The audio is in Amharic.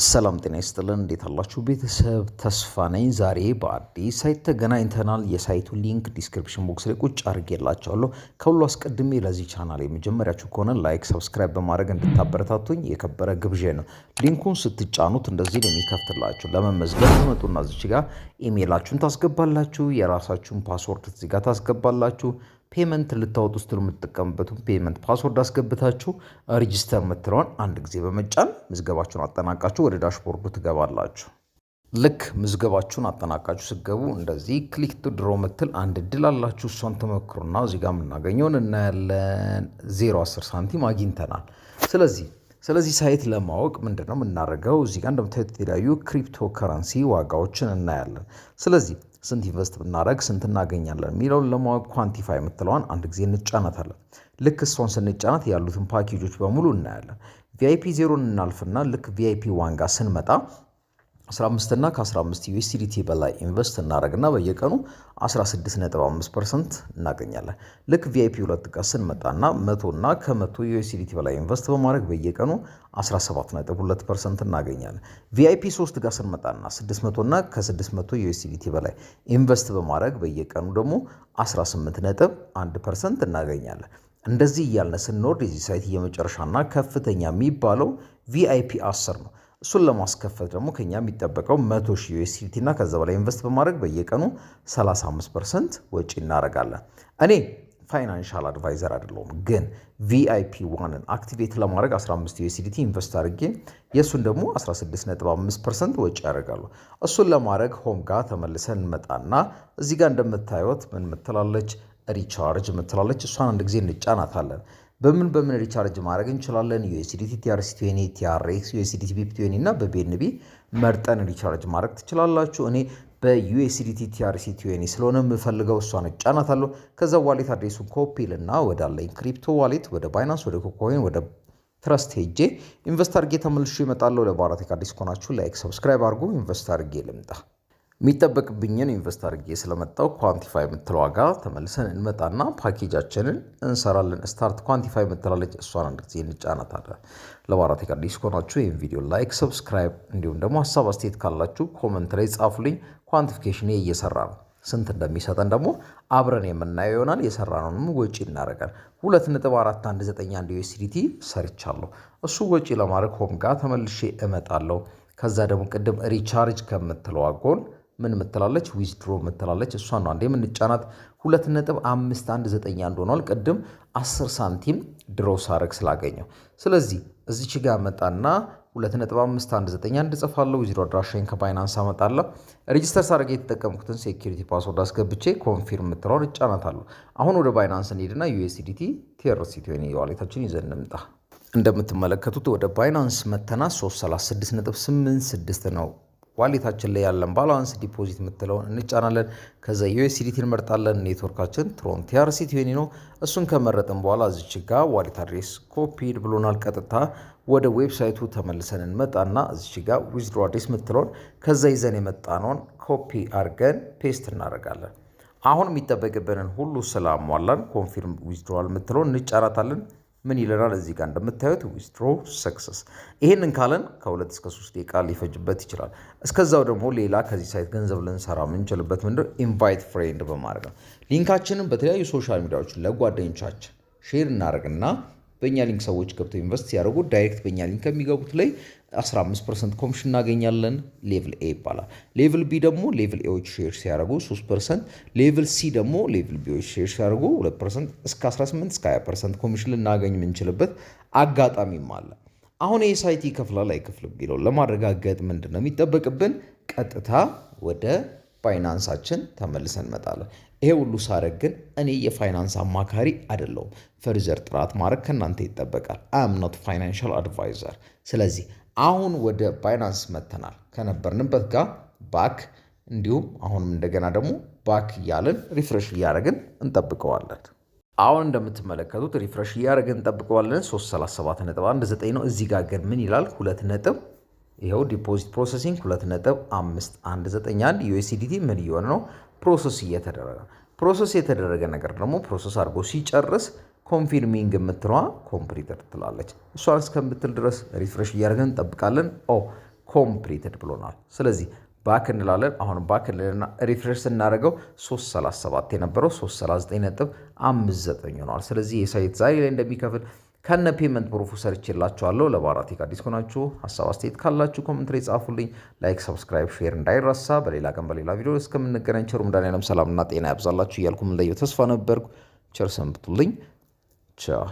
ሰላም ጤና ይስጥልን። እንዴት አላችሁ ቤተሰብ? ተስፋ ነኝ። ዛሬ በአዲስ site ተገናኝተናል። የ site ኡ link description box ላይ ቁጭ አድርጌላችኋለሁ። ከሁሉ አስቀድሜ ለዚህ ቻናል የመጀመሪያችሁ ከሆነ like፣ subscribe በማድረግ እንድታበረታቱኝ የከበረ ግብዣ ነው። Link ኡን ስትጫኑት እንደዚህ ነው የሚከፍትላችሁ። ለመመዝገብ ትመጡና እዚች ጋር ኢሜይላችሁን ታስገባላችሁ። የራሳችሁን password እዚህ ጋር ታስገባላችሁ። Payment ልታወጡ ስትሉ የምትጠቀሙበትን payment password አስገብታችሁ register የምትለውን አንድ ጊዜ በመጫን ምዝገባችሁን አጠናቃችሁ ወደ dashboard ኡ ትገባላችሁ። ልክ ምዝገባችሁን አጠናቃችሁ ስትገቡ እንደዚህ click to draw ምትል አንድ እድል አላችሁ። እሷን ትሞክሩና እዚህ ጋር የምናገኘውን እናያለን። 0.10 ሳንቲም አግኝተናል። ስለዚህ site ለማወቅ ምንድን ነው የምናደርገው? እዚህ ጋር እንደምታዩት የተለያዩ ክሪፕቶ ከረንሲ ዋጋዎችን እናያለን። ስለዚህ ስንት invest ብናደርግ ስንት እናገኛለን የሚለውን ለማወቅ quantify የምትለዋን አንድ ጊዜ እንጫናታለን። ልክ እሷን ስንጫናት ያሉትን ፓኬጆች በሙሉ እናያለን። VIP 0 ን እናልፍና ልክ VIP 1 ጋር ስንመጣ 15 እና ከ15 USDT በላይ invest እናደርግና በየቀኑ 16.5% እናገኛለን። ልክ VIP 2 ጋር ስንመጣና 100 እና ከ100 USDT በላይ invest በማድረግ በየቀኑ 17.2% እናገኛለን። VIP 3 ጋር ስንመጣና 600 እና ከ600 USDT በላይ invest በማድረግ በየቀኑ ደግሞ 18.1% እናገኛለን። እንደዚህ እያልን ስንወርድ የዚህ site የመጨረሻና ከፍተኛ የሚባለው VIP 10 ነው። እሱን ለማስከፈት ደግሞ ከኛ የሚጠበቀው 100,000 USDT እና ከዛ በላይ invest በማድረግ በየቀኑ 35% ወጪ እናደርጋለን። እኔ financial advisor አይደለሁም፣ ግን VIP 1ን activate ለማድረግ 15 USDT invest አድርጌ የእሱን ደግሞ 16.5% ወጪ ያደርጋሉ። እሱን ለማድረግ home ጋር ተመልሰን እንመጣና እዚህ ጋር እንደምታዩት ምን ምትላለች? Recharge ምትላለች። እሷን አንድ ጊዜ እንጫናታለን። በምን በምን recharge ማድረግ እንችላለን? USDT TRC 20፣ TRX፣ USDT BEP 20 እና በ BNB መርጠን recharge ማድረግ ትችላላችሁ። እኔ በ USDT TRC 20 ስለሆነ የምፈልገው እሷን እጫናታለሁ። ከዛ wallet address ኡን copy ልና ወዳለኝ crypto wallet ወደ Binance፣ ወደ KuCoin፣ ወደ Trust ሄጄ invest አድርጌ ተመልሼ እመጣለሁ። ለባራቴክ አዲስ ከሆናችሁ like፣ subscribe አድርጉ። Invest አድርጌ ልምጣ። የሚጠበቅብኝን invest አድርጌ ስለመጣው quantify የምትለዋ ጋር ተመልሰን እንመጣና ፓኬጃችንን እንሰራለን። Start quantify የምትላለች፣ እሷን አንድ ጊዜ እንጫናታለን። ለባራቴክ አዲስ ከሆናችሁ ይህን ቪዲዮ like፣ subscribe እንዲሁም ደግሞ ሀሳብ አስተያየት ካላችሁ comment ላይ ጻፉልኝ። Quantification እየሰራ ነው። ስንት እንደሚሰጠን ደግሞ አብረን የምናየው ይሆናል። የሰራነውንም ወጪ እናደርጋለን። 2.4191 USDT ሰርቻለሁ። እሱ ወጪ ለማድረግ home ጋር ተመልሼ እመጣለሁ። ከዛ ደግሞ ቅድም recharge ከምትለዋ ጎን ምን ምትላለች? Withdraw ምትላለች። እሷን ነው አንዴ የምንጫናት። 2.5191 ሆኗል። ቅድም 10 ሳንቲም draw ሳረግ ስላገኘው። ስለዚህ እዚች ጋር መጣና 2.5191 እጽፋለሁ። Withdraw አድራሻዬን ከ Binance አመጣለሁ። Register ሳረግ የተጠቀምኩትን security password አስገብቼ confirm የምትለውን እጫናታለሁ። አሁን ወደ Binance እንሂድና USDT TRC 20 wallet ኣችን ይዘን እንምጣ። እንደምትመለከቱት ወደ Binance መተና 336.86 ነው wallet ኣችን ላይ ያለን balance። Deposit የምትለውን እንጫናለን። ከዛ USDT እንመርጣለን። Network ኣችን Tron TRC 20 ነው። እሱን ከመረጥን በኋላ እዚች ጋ wallet address copied ብሎናል። ቀጥታ ወደ website ኡ ተመልሰን እንመጣና እዚች ጋ withdraw address የምትለውን ከዛ ይዘን የመጣነውን ኮፒ አድርገን paste እናደርጋለን። አሁን የሚጠበቅብንን ሁሉ ስላሟላን confirm withdrawal የምትለውን እንጫናታለን። ምን ይለናል? እዚህ ጋር እንደምታዩት withdraw success። ይሄንን ካለን ከ2 እስከ 3 ደቂቃ ሊፈጅበት ይችላል። እስከዛው ደግሞ ሌላ ከዚህ site ገንዘብ ልንሰራ የምንችልበት ምንድነው? Invite friend በማድረግ ነው። Link ኣችንን በተለያዩ social media ዎች ለጓደኞቻችን share እናደርግና በእኛ link ሰዎች ገብተው invest ሲያደርጉ direct በእኛ link ከሚገቡት ላይ 15% ኮሚሽን እናገኛለን። Level A ይባላል። Level B ደግሞ level A ዎች share ሲያደርጉ 3%፣ level C ደግሞ level B ዎች share ሲያደርጉ 2%፣ እስከ 18 እስከ 20% ኮሚሽን ልናገኝ የምንችልበት አጋጣሚም አለ። አሁን ይህ site ይከፍላል አይከፍልም ቢለው ለማረጋገጥ ምንድን ነው የሚጠበቅብን? ቀጥታ ወደ Binance ኣችን ተመልሰን እንመጣለን። ይሄ ሁሉ ሳረግ ግን እኔ የፋይናንስ አማካሪ አይደለሁም። Further ጥናት ማድረግ ከእናንተ ይጠበቃል። I'm not financial advisor። ስለዚህ አሁን ወደ Binance መተናል። ከነበርንበት ጋር back፣ እንዲሁም አሁንም እንደገና ደግሞ back እያልን refresh እያደረግን እንጠብቀዋለን። አሁን እንደምትመለከቱት refresh እያደረግን እንጠብቀዋለን። 337.19 ነው። እዚህ ጋር ግን ምን ይላል? ሁለት ነጥብ ይኸው deposit processing 2.5191 USDT ምን እየሆነ ነው? Process እየተደረገ። Process የተደረገ ነገር ደግሞ process አድርጎ ሲጨርስ confirming የምትለዋ completed ትላለች። እሷን እስከምትል ድረስ refresh እያደረግን እንጠብቃለን። Oh, Completed ብሎናል። ስለዚህ back እንላለን። አሁን back እንልና refresh ስናደርገው 337 የነበረው 339.59 ሆኗል። ስለዚህ የ site ዛሬ ላይ እንደሚከፍል ከነ payment proof ኡ ሰርቼላችኋለሁ። ለባራቴክ አዲስ ከሆናችሁ፣ ሀሳብ አስተያየት ካላችሁ comment ላይ ጻፉልኝ። Like፣ subscribe፣ share እንዳይረሳ። በሌላ ቀን በሌላ ቪዲዮ እስከምንገናኝ ቸሩ መድኃኔዓለም ሰላምና ጤና ያብዛላችሁ እያልኩ የምንለየው ተስፋ ነበርኩ። ቸር ሰንብቱልኝ። ቻው።